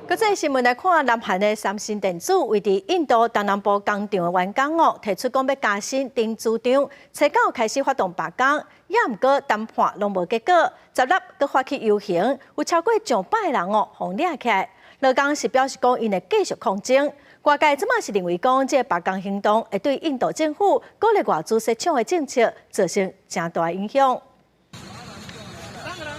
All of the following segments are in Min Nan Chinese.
國際新聞來看，南韓的三星電子為佇印度東南部工廠的員工哦，提出講欲加薪頂主張，初九開始發動罷工，也毋過談判攏無結果，十六閣發起遊行，有超過上百个人哦，予掠起來。勞工是表示講，𪜶會繼續抗爭。外界這馬是認為講，這個罷工行動會對印度政府鼓勵外資設廠的政策造成誠大影響。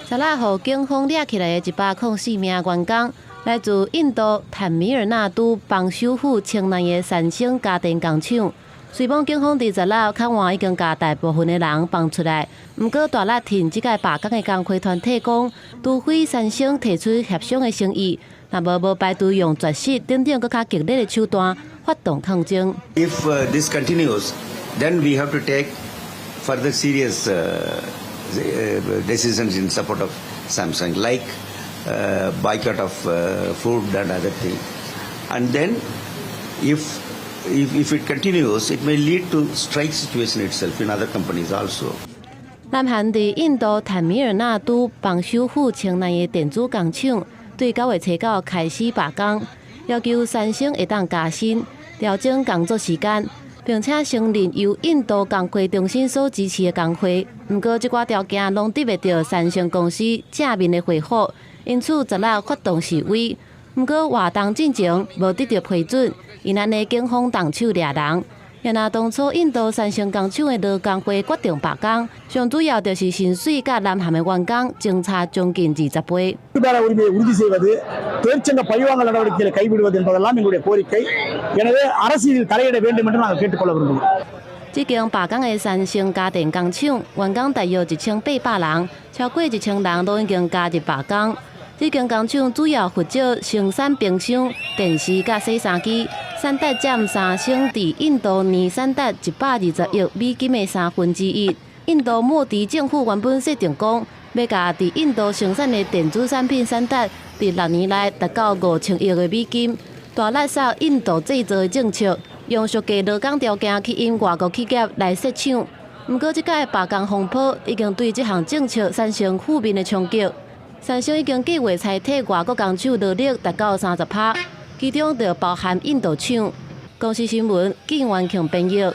十六予警方掠起來的104名員工，來自印度坦米爾納都邦首府清奈的三星家電工廠。雖罔警方佇十六較晚已經共大部分的人放出來，毋過大力挺這個罷工的工會團體講，除非三星提出協商的誠意，若無無排除用絕食等等閣較激烈的手段發動抗爭。 If this continues, then we have to take further serious decisions in support of Samsung, like boycott of food and other things. And then, if it continues, it may lead to strike situation itself in other companies also. 南韓佇印度坦米爾納都邦首府清奈的電子工廠，對9月初九開始罷工，要求三星會當加薪、調整工作時間，並且承認由印度工會中心所支持的工會。毋過，這寡條件攏得袂著三星公司正面的回覆，因此十六發動示威。毋過活動進前無得著批准，𪜶按呢警方動手掠人。若若當初印度三星工廠的勞工會決定罷工，上主要就是薪水佮南韓的員工相差將近20倍。 உரிமையை உறுதி செய்வது, தொழிற்சங்க பழிவாங்கல் நடவடிக்கைகளை கைவிடுவது என்பதெல்லாம் எங்களுடைய கோரிக்கை. எனவே அரசு இதில் தலையிட வேண்டும் என்று நாங்கள் கேட்டுக்கொள்ள விரும்புகிறோம். 這間罷工的三星家電工廠員工大約1800人，超過1000人都已經加入罷工。這間工廠主要負責生產冰箱、電視佮洗衫機，產值佔三星佇印度年產值120億美金的1/3。印度莫迪政府原本設定講，欲共佇印度生產的電子產品產值佇6年內達到5000億的美金，大力殺印度製造的政策，用俗價勞工條件去引外國企業來設廠。毋過，這擺罷工風波已經對這項政策產生負面的衝擊。三星已經計劃裁撤外國工廠勞力達到30%，其中就包含印度廠。公視新聞，靳元慶編譯。